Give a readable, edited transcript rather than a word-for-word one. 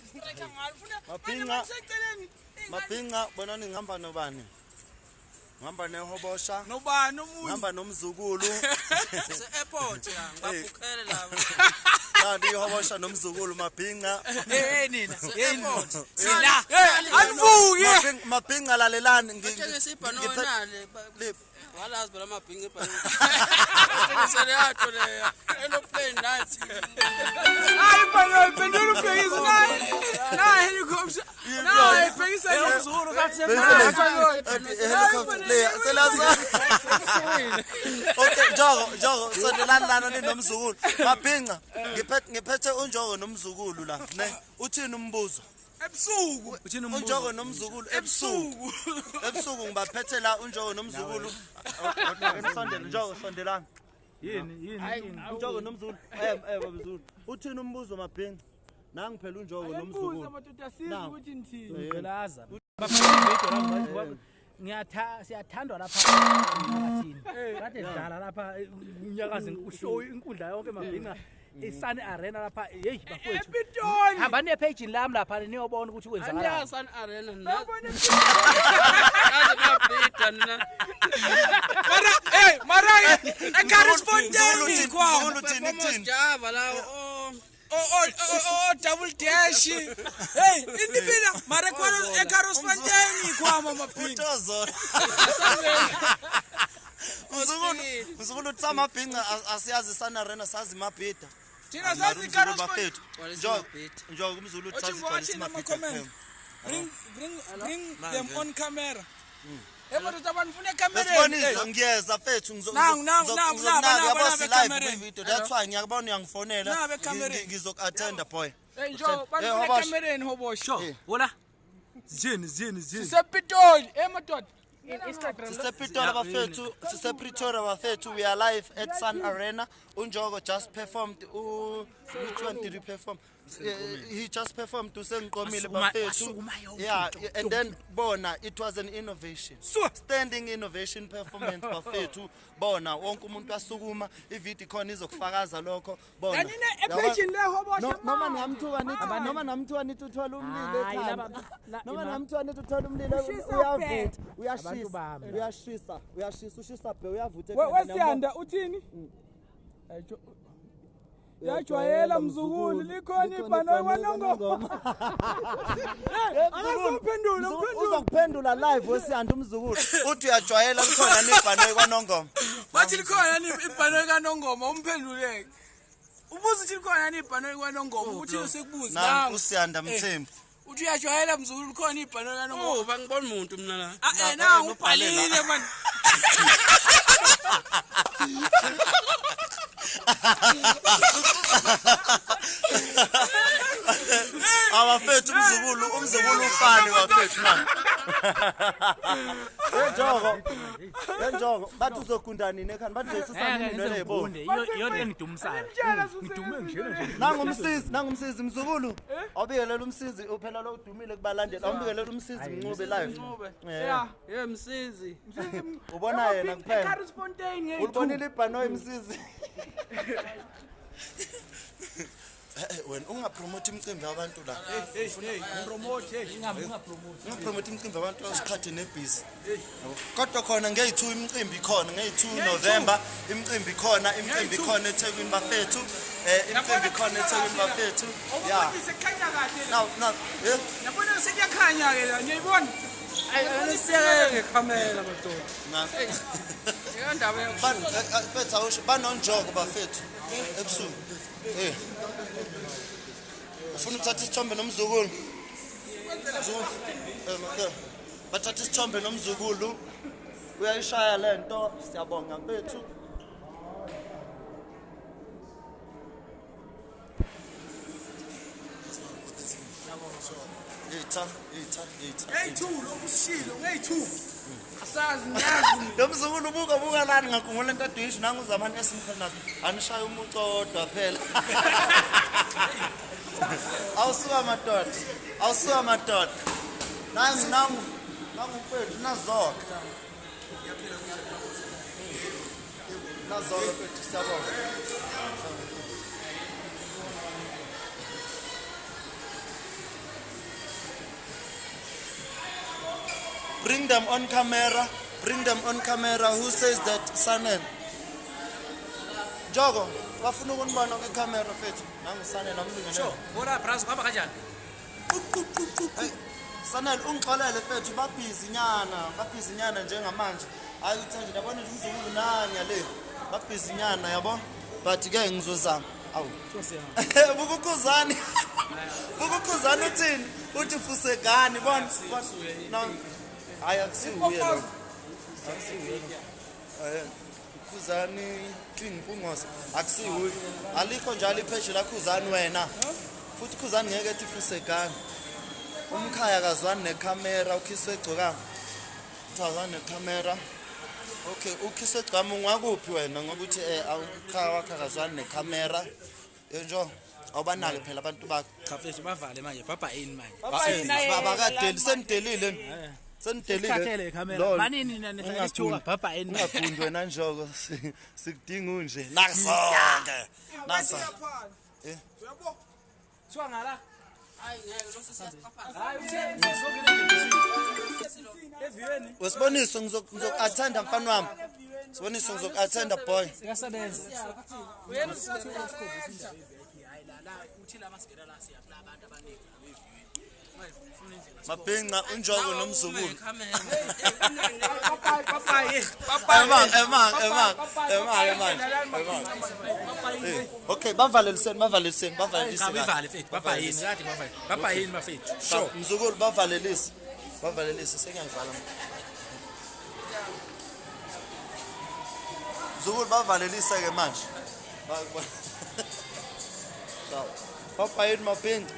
Striker ngalo ufuna Mabhinqa. seceleni. Mabhinqa bonani ngihamba nobani? Ngihamba nehobosha. Nobani omunye? Ngihamba nomzukulu. Se-airport ya, ngibabhukhele laba. Kanti ihobosha nomzukulu mabhinqa. Hey nina. Hey nina. Se-airport. Sila. Alivuki. Mabhinqa lalelani. Bathengisa ibhanoyi nale. Liphi? Walazi phela amabhinqa ibhanoyi. Bathengisa leyato leya. Aeroplane nathi. Hayi bhanoyi phendula ubhekisa nayi. Nayi helicopter. Nayi bhekisa Umzukulu kathi Helicopter le selaza. Okay, Njogo, Njogo, sondelani lana ninomzukulu. Mabhinqa, ngiphethe uNjogo nomzukulu la, ne? Uthini umbuzo? Ebusuku. UNjogo nomzukulu ebusuku. Ebusuku ngibaphethe la uNjogo nomzukulu. Sondela Njogo, sondelani. Yini yini yini? UNjogo nomzukulu. Babzulu. Uthini umbuzo Mabhinqa? Nangi phela uNjogo Buza nomzukulu. madoda sizi Now. ukuthi nithini. Ngicelaza. Bafaka ivideo la siyathandwa lapha emphakathini. Kade dlala lapha unyakaza ushow inkundla yonke mabhinqa. ISun Arena lapha hey bafowethu. ePitoli. Hambani epage lami lapha niyobona ukuthi kwenzakalani. Andiyazi Sun Arena nina. Babona Naze nabhida nina. Mara hey mara eCarisfontein kwa. Mzukulu uthini Performance kuthini? Java la oh. O double dash. Hey intipila mara khona eCarisfontein kwa mama Pink. Uthozola. Mzukulu, mzukulu uthi samabhinqa asiyazi Sun Arena sazi mabhida. Thina sazi iCarisfontein. Njogo, Njogo umzulu uthi Othi sazi ngwathini ama comment. Bring them on camera. Hey madoda abantu funa ekamereni. Besibonisa ngiyeza fethu Nangu, nangu, nangu, naba, naba, naba ekamereni. video that's why ngiyakubona uyangifonela Naba ekamereni. ngizoku-attenda boy. Hey njo bantu Hey, funa Hobosha. ekamereni hobosha. Wola. Zini zini zini. Sisepitoli hey madoda. Instagram. Sisepretoria bafethu, sisepretoria bafethu. We are live at Sun Arena. Unjogo just performed. Which one did he perform? He just performed usengiqomile Wasukuma- bafethu. wasukuma yonke Yeah, into. and then bona it was an innovation. Standing innovation performance bafethu. Bona wonke umuntu wasukuma, ivideo ikhona izokufakaza lokho. Bona. Kanine epage le hobosha. Noma ngamthuka nithi noma ngamthuka nithi uthola umlilo Hayi, ekhanda. Noma ngamthuka nithi uthola umlilo Ushisa uyavutha, Abantu uyashisa, bami. uyashisa, uyashisa, ushisa bhe uyavutha ekhanda. Wesiyanda uthini? Yajwayela mzukulu likhona ibhanoyi kwanongoma. Akazophendula uphendula. Uzokuphendula live wesiyanda umzukulu. Uthi uyajwayela likhona nibhanoyi kwanongoma. Bathi likhona ni ibhanoyi kaNongoma umphenduleke. Ubuza ukuthi likhona ni ibhanoyi kaNongoma uthi usekubuza. Nangu usiyanda Mthembu. Uthi uyajwayela mzukulu likhona ibhanoyi kaNongoma. Oh bangibona umuntu mina la. Ah eh nangu ubhalile man. Abafethu umzukulu, umzukulu ufani bafethu man. Enjoko. Enjoko bathi uzogunda nini ekhanda bathi uzosusa nini inwele yebo. Iyona engidumisayo. Ngidume njena nje. Nangumsizi, nangumsizi mzukulu. Awubikelela umsizi uphela lo udumile kubalandeli. Awubikelela umsizi Mncube live. Ncube. Yeah. Ye msizi. Ubona yena kuphela. eCarisfontein ngeyi. Ulibonile ibhanoyi msizi. Wena ungapromote imicimbi yabantu la. Hey hey promote hey. Ungapromote imicimbi yabantu usikhathe nebhizi. Kodwa khona ngeyi-2 imicimbi ikhona, ngeyi-2 November imicimbi ikhona, imicimbi ikhona eThekwini bafethu. Imicimbi ikhona eThekwini bafethu. Yeah. Ukuthi sekukhanya kahle. Now now eh Yabona sekuyakhanya ke la ngiyayibona. Anisiyeke ngekhamera madoda. na Indaba yokusho. Mfethu awusho banonjoko bafethu ebusuku. Eh. Ufuna ukuthatha isithombe nomzukulu? Mzukulu. Bathatha isithombe nomzukulu. Uyayishaya lento, siyabonga mfethu. Itha, itha, itha. Ngeyi-2 lokhu sishilo ngeyi-2. Asazi ngiyazi. Lo mzukulu buka buka lani ngakhumbula into aduyisho nangu uzamani esimkhona anishaya umuco wodwa phela. Awusuka madoda. Awusuka madoda. Nangu nangu nangu mfethu nazoka. Nazoka mfethu siyabonga. Bring them on camera. Bring them on camera. Who says that, Sanel? Njogo, bafuna ukunibona kwicamera mfethu. Nangu Sanel amlungele. Sure. Bora bras kuhamba kanjani? Hey, Sanel ungixolele mfethu babhizi nyana, babhizi nyana njengamanje. Hayi uthi nje yabona nje umzukulu nanya le. Babhizi nyana yabo. But ke ngizozama. Awu. Bukukhuzani. Bukukhuzani uthini? Uthi fusekani bona. No. Hayi akusiwuye lo. Akusiwuye lo. Eh Khuzani King Mpungose akusiwuye. Alikho njalo ipage la Khuzani wena. Futhi Khuzani ngeke ethi fusekani. Umkhaya kazwani nekhamera ukhiswe egcokama. Uthazana nekhamera. Okay, ukhiswe egcokama ungakuphi wena ngokuthi umkhaya wakhe akazwani nekhamera. Enjo awubanake phela abantu bakho. Cha mfethu bavale manje baba yini manje? Abakadeli senidelile. Senidelile. Sikhathele ikhamera. Lol. Manini nina nihlale isithuka baba yini manje? Ungagundi wena Njoko sikudinga unje. Nakusonke. Nasa. Uyabo? Suka ngala. Hayi ngeke lo sesiyaqapha. Hayi uthe eviyweni Wesiboniso ngizoku-attenda mfana wami. Siboniso ngizoku-attenda boy. sikasebenza. Uyena Hayi la la uthi la masigela la siyapla abantu abaningi abeviyweni. Manje ufuna indlela. Mabhinqa uNjoko nomzukulu. Papayi papayi. Papayi. Emang emang emang emang emang. Eh, okay, bavaleliseni bavaleliseni Cha bavalelise. bivale mfethu baba yini kade bavale. Baba yini bafethu. Sure. Mzukulu bavalelise. Bavalelise sengiyavala. Mzukulu bavalelise ke manje. Sawa. Papa yini mabhinqa.